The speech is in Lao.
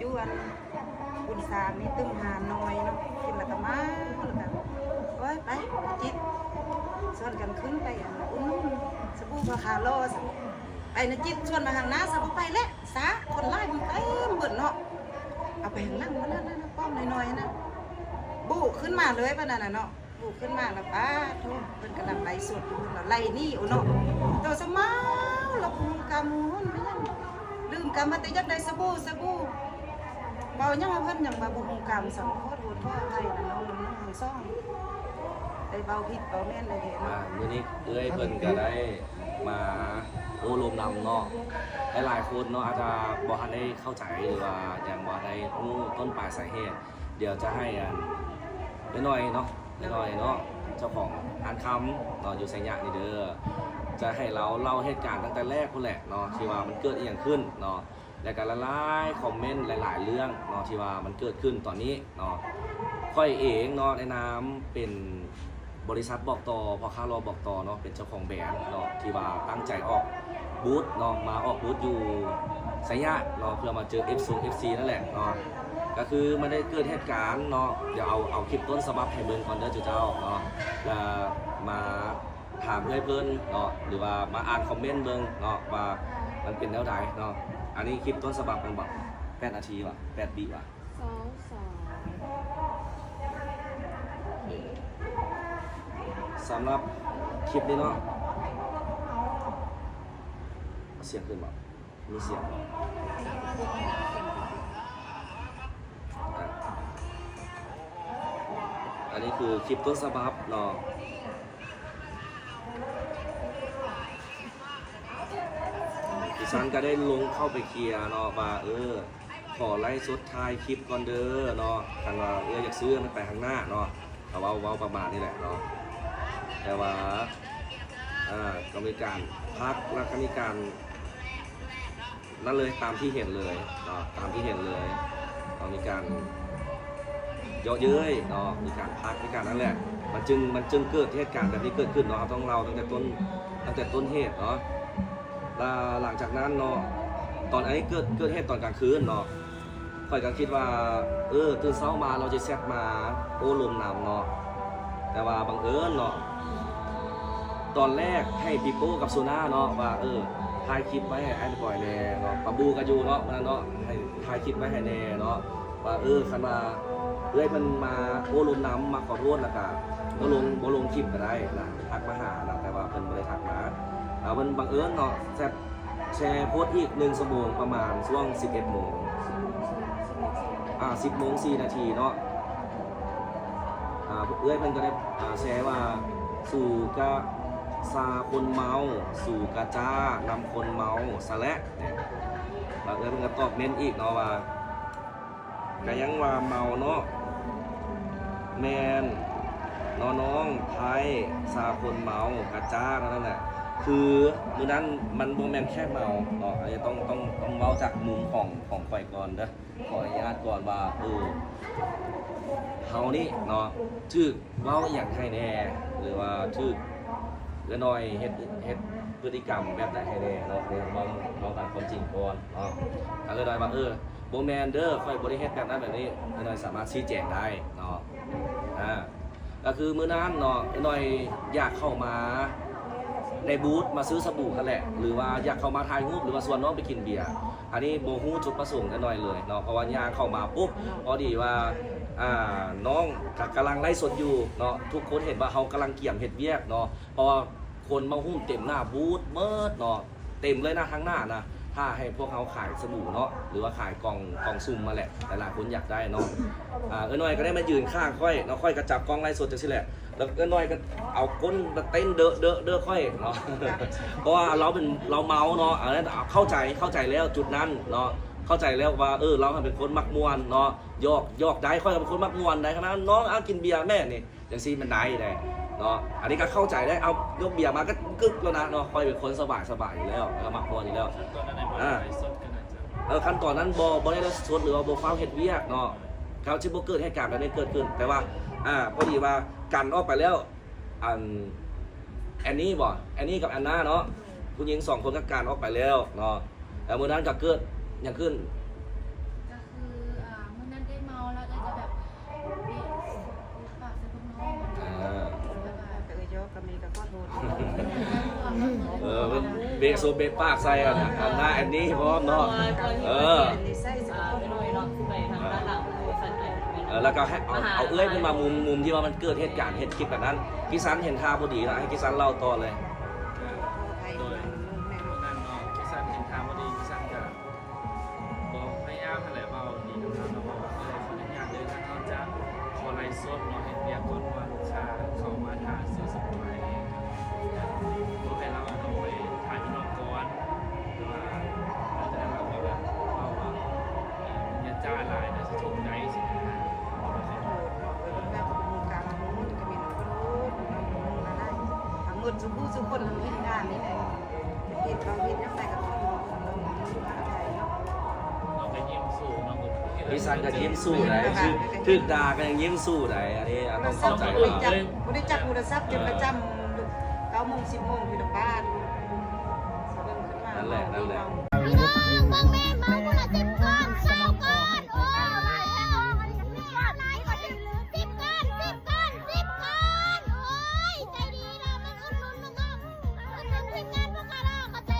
ຢູ່ອັນບຸນສາມນີ້ຕື່ມຫ້າໜ່ວຍເນາະ ກິນແລ້ວກໍເມົາ ແລ້ວກໍ ໂອ້ຍ ໄປ ຈິດ ຊວນກັນຂຶ້ນໄປອັນ ອຸດໜູນສະບູພໍ່ຄ້າຫຼໍ່ ໄປນະ ຈິດຊວນມາທາງໜ້າ ຊະ ບໍ່ໄປແລ້ວ ຊາ ຄົນຫຼາຍມັນເຕັມເບິດເນາະ ເອົາໄປທາງຫຼັງ ນັ້ນໆ ປ້ອມນ້ອຍໆ ຫັ້ນນະ ບູ້ຂຶ້ນມາເລີຍ ປານນັ້ນນະເນາະ. ປູກຂຶ້ນມາແລ້ວ ປາດໂທ້ ເພິ່ນກຳລັງໄລສົດຢູ່ ເພິ່ນວ່າໄລໜີໂອເນາະ ໂຕສະເມົາ ລາວບໍ່ຮູ້ກຳຮູ້ຮຸນ ໄປຫຍັງ ລືມກຳວ່າແຕ່ຢາກໄດ້ສະບູ ສະບູ ເວົ້າຫຍັງວ່າເພິ່ນຍັງວ່າບໍ່ຮູ້ກຳຊ້ຳ ຂໍໂທດຂໍອະໄພນຳນ້ອງໆທັງສອງ ໄດ້ເວົ້າຜິດເວົ້າແມ່ນໄດ້ເດເນາະ. ອ່າ ມື້ນີ້ເອື້ອຍເພິ່ນກໍໄດ້ມາໂອ້ລົມນຳເນາະ ຫຼາຍໆຄົນເນາະ ອາດຈະບໍ່ທັນໄດ້ເຂົ້າໃຈ ຫຼືວ່າຍັງບໍ່ໄດ້ຮູ້ຕົ້ນປາຍສາເຫດ ດຽວຈະໃຫ້ອັນ ນ້ອຍໆເນາະ ນ້ອຍໆເນາະ ເຈົ້າຂອງຮ້ານຄຳເນາະ ຢູ່ໄຊຍະນີ້ເດີ ຈະໃຫ້ລາວເລົ່າເຫດການຕັ້ງແຕ່ແລກພຸ້ນແຫຼະເນາະ ທີ່ວ່າມັນເກີດອີ່ຫຍັງຂຶ້ນເນາະ ແລ້ວກໍຫຼາຍໆຄອມເມັນ ຫຼາຍໆເລື່ອງເນາະ ທີ່ວ່າມັນເກີດຂຶ້ນຕອນນີ້ເນາະ. ຂ້ອຍເອງເນາະ ໃນນາມເປັນ ບໍລິສັດບອກຕໍ່ ພໍ່ຄ້າຫຼໍ່ບອກຕໍ່ເນາະ ເປັນເຈົ້າຂອງແບຣນເນາະ ທີ່ວ່າຕັ້ງໃຈອອກບູດເນາະ ມາອອກບູດຢູ່ໄຊຍະເນາະ ເພື່ອມາເຈີເອັຟຊງເອັຟຊີນັ້ນແຫຼະເນາະ. ກໍຄືມັນໄດ້ເກີດເຫດການເນາະ ດຽວເອົາ ເອົາຄລິບຕົ້ນສະບັບໃຫ້ເບິ່ງກ່ອນເດີເຈົ້າເນາະ ແລ້ວມາຖາມເອື້ອຍເພິ່ນເນາະ ຫຼືວ່າມາອ່ານຄອມເມັນເບິ່ງເນາະ ວ່າມັນເປັນແນວໃດເນາະ. ອັນນີ້ຄລິບຕົ້ນສະບັບແມ່ນບໍ່? ແປດນາທີຫວາ? ແປດວິຫວາ? ສອງສອງ ສຳລັບຄລິບນີ້ເນາະ ເອົາສຽງຂຶ້ນບໍ່? ມີສຽງບໍ່? ອ່ະ ອັນນີ້ຄືຄລິບຕົ້ນສະບັບເນາະ ດິສັນກໍໄດ້ລົງເຂົ້າໄປເຄຍເນາະ ວ່າ ເອີ ຂໍໄລຟ໌ສົດຖ່າຍຄລິບກ່ອນເດີເນາະ ຄັນວ່າເອື້ອຍຢາກຊື້ມັນໄປທາງໜ້າເນາະ ກໍເວົ້າ ເວົ້າປະມານນີ້ແຫຼະເນາະ. ແຕ່ວ່າ ອ່າ ກໍມີການພັກ ແລ້ວກໍມີການນັ້ນເລີຍ ຕາມທີ່ເຫັນເລີຍເນາະ ຕາມທີ່ເຫັນເລີຍເນາະ ມີການເຍາະເຍີ້ຍເນາະ ມີການພັກ ມີການນັ້ນແຫຼະ ມັນຈຶ່ງ ມັນຈຶ່ງເກີດເຫດການແບບນີ້ເກີດຂຶ້ນເນາະ. ເຮົາຕ້ອງເລົ່າຕັ້ງແຕ່ຕົ້ນ ຕັ້ງແຕ່ຕົ້ນເຫດເນາະ. ແລ້ວຫຼັງຈາກນັ້ນເນາະ ຕອນ ອັນນີ້ເກີດ ເກີດເຫດຕອນກາງຄືນເນາະ ຂ້ອຍກໍຄິດວ່າ ເອີ ຕື່ນເຊົ້າມາລາວຈະແຊັດມາໂອ້ລົມນຳເນາະ ແຕ່ວ່າບັງເອີນເນາະ ຕອນແລກໃຫ້ປີໂປ້ກັບໂຊນາເນາະ ວ່າ ເອີ ຖ່າຍຄລິບໄວ້ໃຫ້ອ້າຍບອຍແດ່ເນາະ ປາບູກໍຢູ່ເນາະ ມື້ນັ້ນເນາະ ໃຫ້ຖ່າຍຄລິບໄວ້ໃຫ້ແດ່ເນາະ ວ່າ ເອີ ຄັນວ່າເອື້ອຍເພິ່ນມາໂອ້ລົມນຳ ມາຂໍໂທດ ແລ້ວກະບໍ່ລົງ ບໍ່ລົງຄລິບກໍໄດ້ນະ ທັກມາຫານະ ແຕ່ວ່າເພິ່ນບໍ່ໄດ້ທັກມາ ອ່າ ເພິ່ນບັງເອີນເນາະ ແຊັດ ແຊໂພສອີກໜຶ່ງຊົ່ວໂມງ ປະມານຊ່ວງສິບເອັດໂມງ ອ່າ ສິບໂມງສີ່ນາທີເນາະ ອ່າ ເອື້ອຍເພິ່ນກໍໄດ້ ອ່າ ແຊວ່າ ສູກະຊາຄົນເມົາ ສູກະຈ້ານຳຄົນເມົາຊະແຫຼະ ແລ້ວເອື້ອຍເພິ່ນກໍຕອບເນັ້ນອີກເນາະວ່າ ກະຍັງວ່າເມົາເນາະ ແມ່ນເນາະນ້ອງ ໄພ ຊາຄົນເມົາ ກະຈ້າເທົ່ານັ້ນແຫຼະ ຄືມື້ນັ້ນມັນບໍ່ແມ່ນແຄ່ເມົາເນາະ ອັນນີ້ຕ້ອງ ຕ້ອງ ຕ້ອງເວົ້າຈາກມຸມຂອງ ຂອງຂ້ອຍກ່ອນເດີ ຂໍອະນຸຍາດກ່ອນວ່າ ເອີ ເຮົານີ້ເນາະ ຖືກເວົ້າອີ່ຫຍັງໃຫ້ແດ່ ຫຼືວ່າຖືກເອື້ອຍນ້ອຍເຮັດ ເຮັດພຶດຕິກຳແບບໃດໃຫ້ແດ່ເນາະ ເວົ້າ ເວົ້າຕາມຄວາມຈິງກ່ອນເນາະ ກໍເອື້ອຍນ້ອຍວ່າ ເອີ ບໍ່ແມ່ນເດີ ຂ້ອຍບໍ່ໄດ້ເຮັດແບບນັ້ນແບບນີ້ ເອື້ອຍນ້ອຍສາມາດຊີ້ແຈງໄດ້ເນາະ ອ່າ ກໍຄືມື້ນັ້ນເນາະ ເອື້ອຍນ້ອຍຢາກເຂົ້າມາໃນບູດ ມາຊື້ສະບູຫັ້ນແຫຼະ ຫຼືວ່າຢາກເຂົ້າມາຖ່າຍຮູບ ຫຼືວ່າຊວນນ້ອງໄປກິນເບຍ ອັນນີ້ບໍ່ຮູ້ຈຸດປະສົງເອື້ອຍນ້ອຍເລີຍເນາະ ເພາະວ່າຍ່າງເຂົ້າມາປຸບ ພໍດີວ່າ ອ່າ ນ້ອງກະກຳລັງໄລຟ໌ສົດຢູ່ເນາະ ທຸກຄົນເຫັນວ່າເຮົາກຳລັງກຽມເຮັດວຽກເນາະ ເພາະວ່າຄົນມາຫຸ້ມເຕັມໜ້າບູດໝົດເນາະ ເຕັມເລີຍນະ ທາງໜ້ານະ ຖ້າໃຫ້ພວກເຮົາຂາຍສະບູເນາະ ຫຼືວ່າຂາຍກ່ອງ ກ່ອງສຸ່ມຫັ້ນແຫຼະ ຫຼາຍໆຄົນຢາກໄດ້ເນາະ ອ່າ ເອື້ອຍນ້ອຍກໍໄດ້ມາຢືນຂ້າງຂ້ອຍເນາະ ຂ້ອຍກໍຈັບກ້ອງໄລຟ໌ສົດຈັ່ງຊີ້ແຫຼະ ແລ້ວເອື້ອຍນ້ອຍກໍເອົາກົ້ນມາເຕັ້ນເດີະໆໆຂ້ອຍເນາະ ເພາະວ່າລາວເປັນ ລາວເມົາເນາະ ອັນນັ້ນເຂົ້າໃຈ ເຂົ້າໃຈແລ້ວຈຸດນັ້ນເນາະ ເຂົ້າໃຈແລ້ວວ່າ ເອີ ລາວເປັນຄົນມັກມ່ວນເນາະ ຢອກ ຢອກໄດ້ ຂ້ອຍກໍເປັນຄົນມັກມ່ວນໄດ໋ ຂະໜາດນ້ອງ ເອົາ ກິນເບຍແມ່ນີ້ ຈັ່ງຊີ້ມັນໄດ້ໄດ໋ເນາະ ອັນນີ້ກໍເຂົ້າໃຈໄດ້ ເອົາ ຍົກເບຍມາກໍກຶກແລ້ວນະເນາະ ຂ້ອຍເປັນຄົນສະບາຍໆຢູ່ແລ້ວ ແລ້ວກໍມັກມ່ວນຢູ່ແລ້ວ ອ່າ ເອີ ຂັ້ນຕອນນັ້ນບໍ່ ບໍ່ໄດ້ໄລຟ໌ສົດ ຫຼືວ່າບໍ່ຟ້າວເຮັດວຽກເນາະ ກໍຊິບໍ່ເກີດເຫດການແບບນີ້ເກີດຂຶ້ນ ແຕ່ວ່າ ອ່າ ພໍດີວ່າກັນອອກໄປແລ້ວ ອັນ ແອນນີ້ບໍ່ ແອນນີ້ກັບແອນນາເນາະ ຜູ້ຍິງສອງຄົນກໍກັນອອກໄປແລ້ວເນາະ ແລ້ວມື້ນັ້ນກໍເກີດຫຍັງຂຶ້ນ? ກໍຄື ເບະໂຊເບະປາກໃສ່ອັນ ອັນໜ້າແອນນີ້ພ້ອມເນາະ. ເອີ ເອີ ແລ້ວກໍໃຫ້ເອົາ ເອົາເອື້ອຍເພິ່ນມາມຸມ ມຸມທີ່ວ່າມັນເກີດເຫດການເຮັດຄລິບອັນນັ້ນ. ກິຊັນເຫັນທ່າບໍ່ດີລະ ໃຫ້ກິຊັນເລົ່າຕໍ່ເລີຍ. ໂດຍ ນັ້ນເນາະ ກິຊັນເຫັນທ່າບໍ່ດີ ກິຊັນກະ ກໍພະຍາຍາມຫັ້ນແຫຼະ ເວົ້າດີກັບລາວເນາະ ເວົ້າວ່າ ເອີ ຂໍອະນຸຍາດເດີ ທາງເຮົາຈະຂໍໄລຟ໌ສົດເນາະ ເຮັດວຽກກ່ອນ ເພາະວ່າລູກຄ້າເຂົ້າມາຖ້າຊື້ສະໄພ ກໍໃຫ້ລາວເອົາໄປຖ່າຍພີ່ນ້ອງກ່ອນ ແຕ່ວ່າຫຼັງຈາກນັ້ນລາວກໍແບບເວົ້າວ່າ ເອີ ຢ່າຈ້າຫຼາຍນະ ຊິທຸກໃຈ ຊິນະ ເຮົາກໍຂໍໂທດເນາະ ເອີ ເພິ່ນວ່າກໍບໍ່ຮູ້ການຮູ້ໝົດ ກໍແມ່ນຂອໂທດເນາະ ບໍ່ຮູ້ລະໄດ້ ທັງໝົດສູ່ຜູ້ສູ່ຄົນ ເຮົາເຮັດງານນີ້ແຫຼະ. ເຮັດເຂົາເຮັດຫຍັງໄປກໍຕ້ອງເນາະ ເຮົາກໍຍິ້ມສູ້ເນາະ ດີຊັນກໍຍິ້ມສູ້ໄດ໋ ຖືກ ຖືກດ່າກໍຍັງຍິ້ມສູ້ໄດ໋ ອັນນີ້ອາດຕ້ອງເຂົ້າໃຈວ່າ ບໍ່ໄດ້ຈັບ ບໍ່ໄດ້ຈັບໂທລະສັບຈົນປະຈຳ ເກົ້າໂມງ ສິບໂມງຢູ່ນຳບ້ານ ເບິ່ງຂຶ້ນມາ ນັ້ນແຫຼະ ນັ້ນແຫຼະ.